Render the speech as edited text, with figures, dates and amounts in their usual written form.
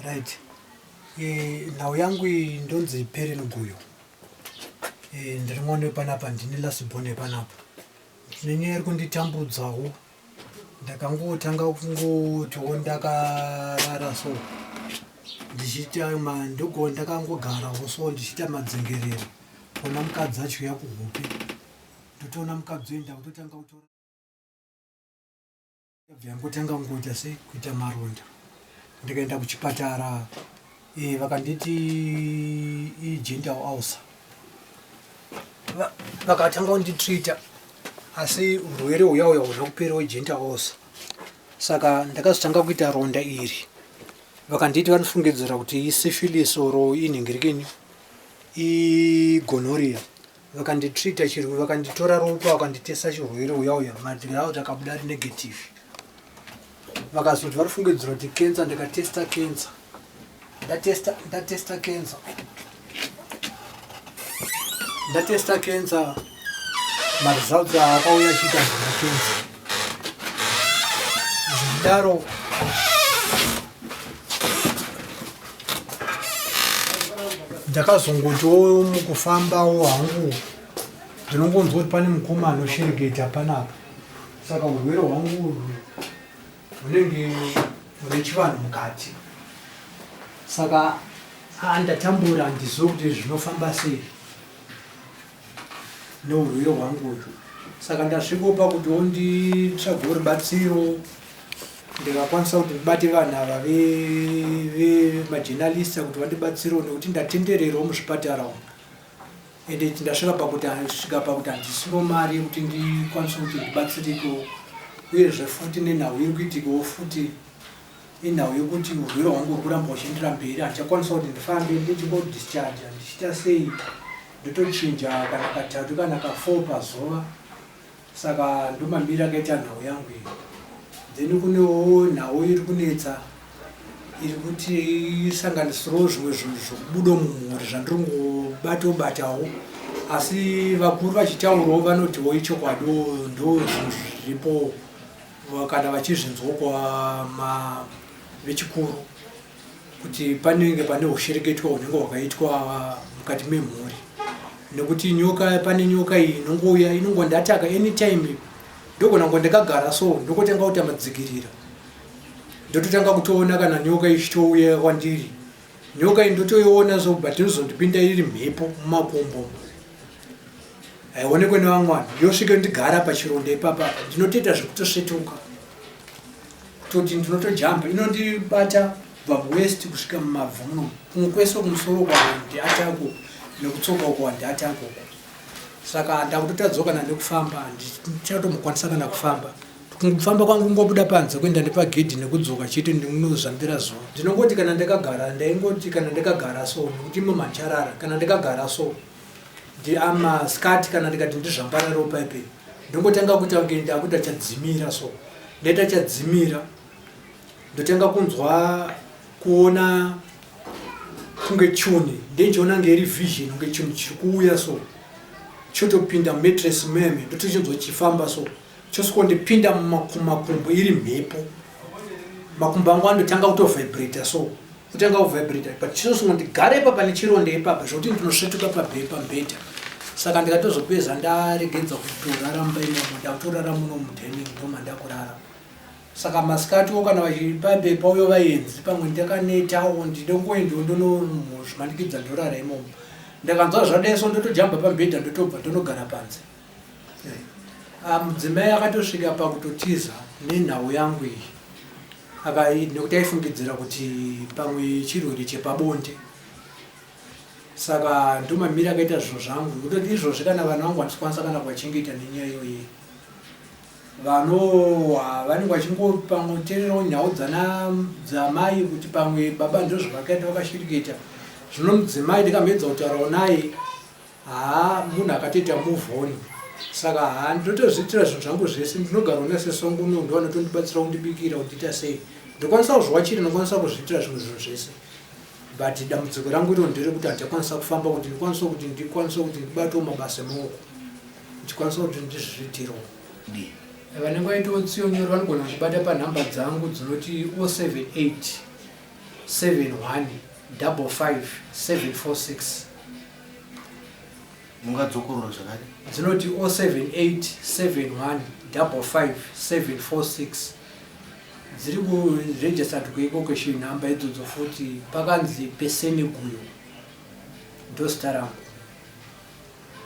Right. E, nhau yangu iyi ndonzi Perry Luguyo. E, ndiri mwana wepanapa ndini last born yepanapa. Ndine nyaya iri kunditambudzawo. Ndakangotanga kungotiwo ndakarara so ndichiita ndogo ndakangogarawo so ndichiita madzengerero kuona mukadzi achiuya kuhope ndotoona mukadzi uyu ndakutotanga kutora Yabva yangotanga kungoita sei kuita maronda ndikaenda kuchipatara e, vakanditi igental ulcer vakatanga kunditreata asi urwere uya uya huna kupera wegental ulcer saka ndakazotanga kuita ronda iri vakanditi vanofungidzira kuti isyphilis or inhingirikini igonoria Vakanditreater chirwere vakanditora ropa vakanditesta chirwere uya uya maresults akabuda ari negative. Vakazoti varifungidzira kuti cancer ndikatesta cancer. Ndatesta ndatesta cancer. Ndatesta cancer maresults akauya achiita handina cancer. Zvidaro Ndakazongotiwo mukufambawo hangu ndinongonzwa kuti pane mukoma anoshereketa panapa saka urwere hwangu urwu hunenge hune chivanhu mukati saka ndatambura handizive kuti zvinofamba sei neurwere hwangu uyu saka ndasvikopa kuti onditsvagawo rubatsiro ndikakwanisa kuti ndibate vanhu ava vemajenalista kuti vandibatsirewo nekuti ndatendererawo muzvipatara umu ende ndasvika pakuti svika pakuti handisiro mari yekuti ndikwanise kuti ndibatsirikewo uyezve futi nenhau iri kuitikawo futi Inhau yekuti urwere hwangu huri kuramba huchiendera mberi handichakwanisa kuti ndifambe ndichingo-discharge ndichiita sei ndotochinja kana katatu kana kafour pazuva saka ndomamiri akaita nhau yangu iyi then kunewo nhau iri kunetsa iri kuti isanganisirawo zvimwe zvinhu zvokubuda mumhuri zvandiri ngobatobatawo asi vakuru vachitaurawo vanotiwo ichokwadiwo ndo zvinhu zviripo Kana vachizvinzwa kwa vechikuru kuti panenge pane hushereketwa hunenge hwakaitwa mukati memhuri nekuti nyoka pane nyoka iyi inongouya inongondataka anytime ndogona kungo ndakagara so ndokotanga kuita madzikirira ndototanga kutoona kana nyoka ichitouya kwandiri nyoka iyi ndotoiona so but inozondipinda iri mhepo mumakumbo haionekwe nevamwe vanhu yosvike ndigara pachironda ipapa apa ndinotoita zvekutosvetuka kutoti ndinotojamba inondibata kubva muwest kusvika mumabvu muno kumwe kwese kumusoro kwandiatako nekutsoka uko wandiatako uko saka ndakutotadzawo kana nekufamba handichatombokwanisa kana kufamba kufamba kwangu kungobuda panze kuenda nepagedhi nekudzoka chete ndinozvambira zuva ndinongoti kana ndakagara ndaingoti kana ndakagara so nekuti imo mancharara kana ndakagara so Ndiamasikati kana ndikati ndizvambarare paipe ndongotanga kuita kunge ndakuita chadzimira so ndaita chadzimira ndotanga kunzwa kuona kunge chuni ndenchiona nge iri vision kunge chinhu chiri kuuya so chotopinda mumatress meme ndotochinzwa chichifamba so chosvikondipinda mumakumbo iri mhepo makumbo angu anotanga kutovibrata so kutanga kuvibrata but chinosongo ndigare ipapa nechironda ipapa zvekuti ndinosvetuka pamubhedha saka ndikatozopedza ndaregedza kutorara mumba imomo ndakutorara muno mudining ndomandakurara saka masikatiwo kana vachipambe pauyo vaenzi pamwe ndakanetawo ndinongoendiwo ndonozvimanikidza ndorara imomo ndakanzwa zvadeso ndotojamba pamubhedha ndotobva ndonogara panze Ah, mudzimai akatosvika pakutotiza nenhau yangu iyi akai nekuti aifungidzira kuti pamwe chirwere chepabonde saka ndomamiri akaita zvinhu zvangu kutoti izvozvi kana vana vangu handisikwanisa kana kuvachengeta nenyaya iyoyi vanowa vanenge vachingopangotererawo nhau dzana dzamai kuti pamwe baba ndozvavakaita vakashirikita zvino mudzimai ndikamuedza kutaurawo naye Haa munhu akatoita move on saka haa ndinotozviitira zvinhu zvangu zvese ndinogara una sesi wangu uno ndo anotondibatsira kundibikira kundiita sei ndokwanisa kuzviwachira ndokwanisa kuzviitira zvimwe zvinhu zvese but dambudziko rangu iro nderekuti handichakwanisa kufamba kuti ndikwanise kuti ndikwanise kuti ndibatewo mabasa emaoko ndichikwanisa kuti ndizviitirewo vanenge vaitawo tsiyo nyoro vanogona kundibata panhamba dzangu dzinoti 078. 71 55 746. Mungadzokorora zvakare? Dzinoti 078 71 55 746. Dziri kuregistered kuEcoCash nhamba idzodzo futi, pakanzi Peseneguyo, ndozita rangu.